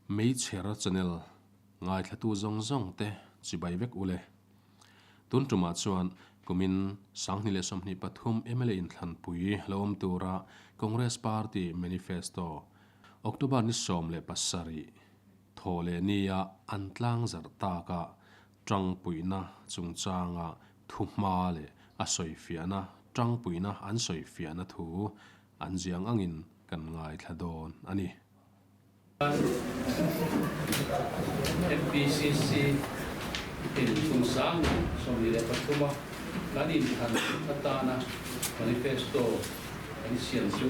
Meichher channel ngaithlatu zawng zawng te chibai vek ule. Tun tumah chuan kumin 2023 mla inthlanpui lo awm tura Congress Party Manifesto October ni 17 thaw leh nia an tlang zarh taka tangpuina chungchanga thuhma leh a sawifiahna tangpuina an sawifiahna thu an ziang angin kan ngaithla dawn a ni. MPCC in kum 23 a kan inthlan atana manifesto kan siam chu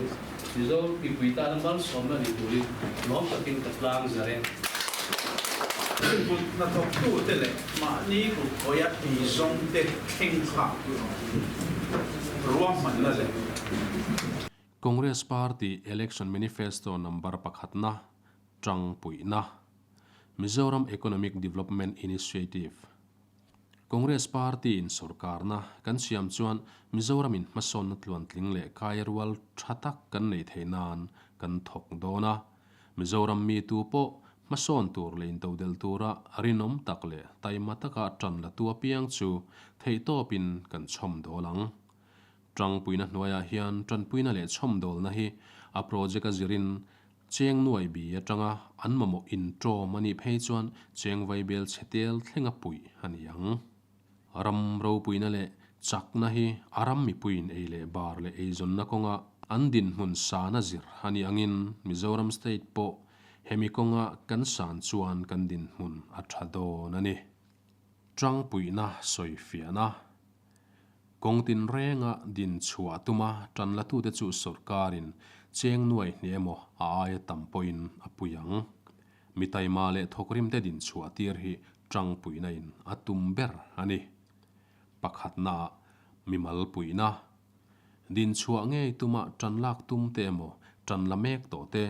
Mizo mipui tana malsawmna ni turin lawm takin ka tlang zar e. Kut hnathawktute leh mahni kut khawia eizawngte thleng kha ruahmanna leh. Congress Party Election Manifesto Number pakhatna, Tangpuihna, Mizoram Economic Development Initiative. Congress Party in sorkarna kan siam chuan Mizoram in hmasawnna tluantling leh kai rual tha tak kan nei thei nan kan thawk dawn a. Mizoram mi tu pawh hmasawn tur leh intodel tura rinawm tak leh taima taka tan la tu apiang chu theihtawpin kan chhawm dawl ang. Tangpuina hnuaiah hian tanpuina leh chhawmdawlna hi a project a zirin cheng nuai bi atanga an mamawh intawm a nih phei chuan cheng vaibel chhe tel thlenga puih a ni ang. Ram ropuina leh chakna hi a ram mipuiin ei leh bar leh eizawnna kawnga an dinhmun sana zir a nih angin Mizoram state pawh hemi kawnga kan san chuan kan dinhmun a tha dawn a ni. Tangpuina sawifiahna. Kawng tinrenga din chhuah tuma tan latute chu sorkarin cheng nuai hnih emaw a aia tam pawhin a pui ang. Mi taima leh thawkrimte din chhuah tir hi tangpuina in a tum ber a ni. Pakhatnaah mimal puihna. Din chhuah ngei tuma tan lak tum te emaw tan la mek tawh te,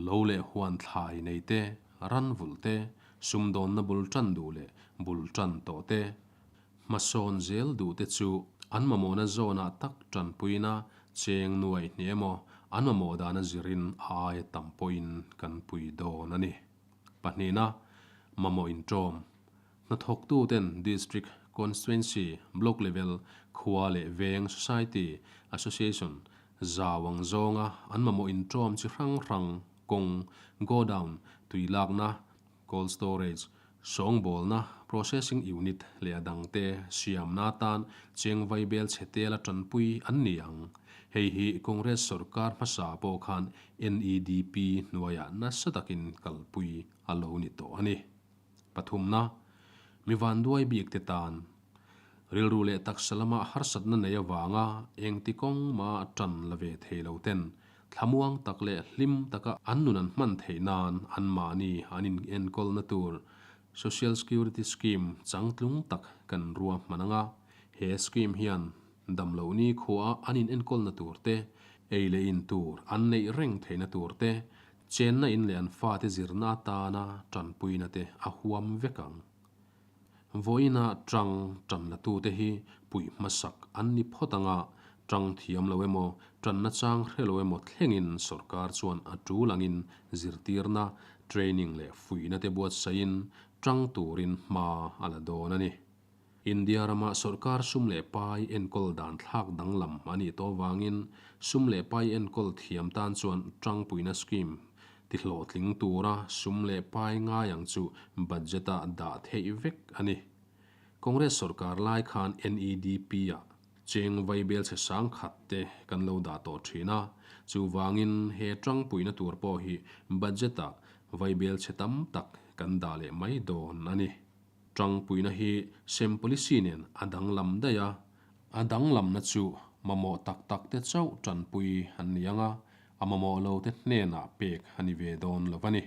lo leh huan thlai nei te, ran vulh te, sumdawnna bul tan duh leh bul tan tawh te, Hmasawn zel duh te chu an mamawhna zawnah tak tanpuina cheng nuai hnih emaw an mamawh dana zirin a aia tam pawhin kan pui dawn a ni. Pahnihna, mamawh intawm. Hnathawktuten District, Constituency, Block level, khua leh veng, Society, Association, zau ang zawnga an mamawh intawm chi hrang hrang, kawng, godown, tuilakna, Cold storage, sawngbawlna, processing unit leh a dangte siamna atan cheng vaibel chhe tela tanpui an ni ang. Hei hi Congress sorkar hmasa pawh khan NEDP hnuaiah nasa takin kalpui a lo ni tawh a ni. Pathumna, mi vanduai bik te tan rilru leh taksa lama harsatna nei avanga engti kawng mah tan la ve thei lo ten Thlamuang tak leh hlim taka an nun an hman theih nan anmahni an inenkawlna tur Social Security Scheme changtlung tak kan ruahman ang a. He scheme hian damloh ni khuaa an inenkawlna tur te, ei leh in tur an neih reng theihna tur te, chenna in leh an fate zirna atana tanpuina te a huam vek ang. Vawiina tang tanlatute hi puih hmasak an ni phawt ang a, tang thiam lo emaw, tanna chang hre lo emaw thlengin sorkar chuan a tul angin zirtirna, training leh fuihna te buatsaihin tang turin hma a la dawn a ni. India rama sorkar sum leh pai enkawl dan thlak danglam a nih tawh vangin sum leh pai enkawl thiam tan chuan tangpuina scheme Ti hlawhtling tura sum leh pai ngai ang chu budget-ah dah theih vek a ni. Congress sorkar lai khan NEDP-ah cheng vaibel chhe sang khat te kan lo dah tawh thin a, chuvangin he tangpuina tur pawh hi budget-ah vaibel chhe tam tak kan dah leh mai dawn a ni. Tangpuina hi sem policy nen a danglam daih a, A danglamna chu mamawh tak tak te chauh tanpui an ni ang a, a mamawh lo te hnenah pek a ni ve dawn lo a ni.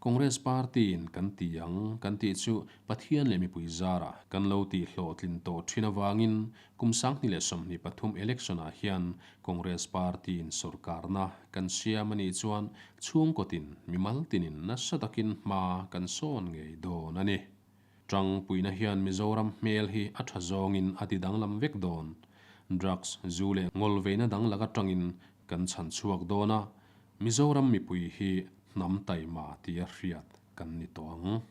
Congress Party in kan ti ang kan tih chu Pathian leh mipui zarah kan lo tih hlawhtlin tawh thin avangin kum 2023 election ah hian Congress Party in sorkarna kan siam a nih chuan chhungkawtin mimal tinin nasa takin hma kan sawn ngei dawn a ni. Tangpuina hian Mizoram hmel hi a tha zawngin a ti danglam vek dawn. Drugs, zu leh ngawlveina dang lak atangin kan chhan chhuak dawn a, Mizoram mipui hi Hnam taima tia hriat kan ni tawh ang.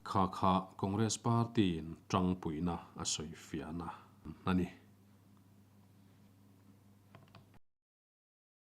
Kha kha Congress Party-in tangpuina a sawi fiahna a ni.